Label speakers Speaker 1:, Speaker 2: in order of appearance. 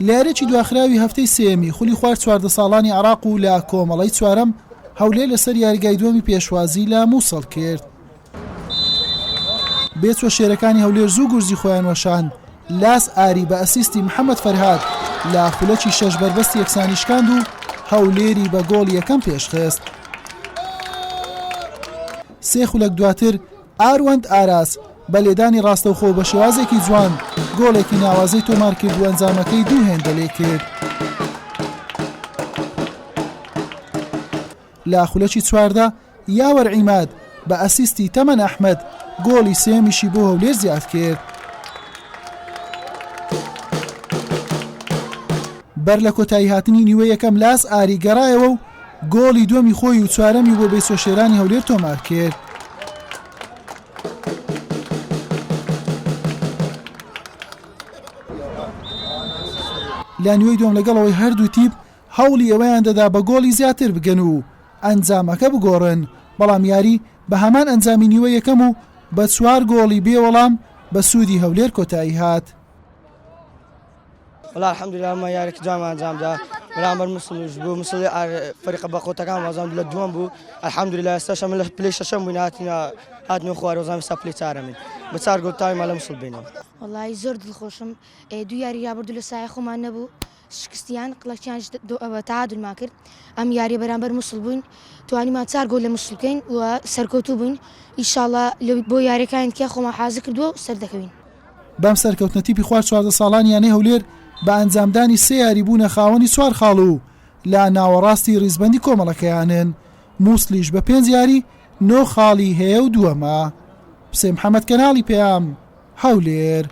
Speaker 1: لە یارییەکی دواخراوی هەفتەی سێیەمی خولی خوار 14 ساڵانی عێراق و لە کۆمەڵەی چوارەم، هەولێر لەسەر یاریگای دووەمی پێشوازی لە مووسڵ کرد. بێچوە شێرەکانی هەولێر زوو گورزی خۆیان وەشاند، لاس ئاری بە ئەسیستی محەمەد فەرهاد لە خولەکی شەش بەربەستی یەکسانی شکاند و هەولێری بە گۆڵی یەکەم پێشخست. سێ خولەک دواتر ئاروەند ئاراس بە لێدانی ڕاستەوخۆ و بە شێوازێکی جوان گۆڵێکی ناوازەی تۆمارکرد و ئەنجامەکەی دوو هێندە لێکرد. لە خولەکی 14 یاوەر عیماد بە ئەسیستی تەمەن ئەحمەد گۆڵی سێیەمیشی بۆ هەولێر زیادکرد. بەر لە کۆتاییهاتنی نیوەی یەکەم لاس ئاری گەڕایەوە و گۆڵی دووەمی خۆی و چوارەمی بۆ بەیسۆشێرانی هەولێر تۆمارکرد. لە نیوەی دووەم لەگەڵ ئەوەی هەردوو تیپ هەوڵی ئەوەیان دەدا بە گۆڵی زیاتر بگەن و ئەنجامەکە بگۆڕن، بەڵام یاری بە هەمان ئەنجامی نیوەی یەکەم و بە چوار گۆڵی بێ وەڵام بە سوودی هەولێر کۆتایی هات.
Speaker 2: وەڵا الحمدللە ئەمە یاریەکی جوانمان ئەنجامدا بەرامبەر موسڵیش بوو موسڵ فەریقە بەقوتەکان وازان لە دووەم بوو الحمدللە ئێستاش ئەمە لە پلەی شەشەم بووین هاتینە هاتنەوە خوارەوە زانم ئێستا پلەی چوارەمین بە چوار گۆڵ تاویمان لە موسڵ بینەوە.
Speaker 3: وەڵایی زۆر دڵخۆشم دوو یاری رابردوو لە سایە خۆمان نەبوو شکستیان قلەکیانش تەعادلمان کرد ئەم یاریە بەرامبەر موسڵ بووین توانیمان چار گۆل لە موسڵ بکەین و سەرکەوتوو بووین ئیشاڵا بۆ یاریەکانی دیکە خۆمان حازر کردووە و سەردەکەوین.
Speaker 1: بەم سەرکەوتنە تیپی خوار 14 ساڵانی یانەی هەولێر بە ئەنجامدانی سێ یاری بوونە خاوەنی چوار خاڵ و لە ناوەڕاستی ریزبەندی کۆمەڵەکەیانن، موسڵیش بە پێنج یاری نۆ خاڵی هەیە و دووەمە. حوسێن محەمەد کەناڵی پەیام، هەولێر.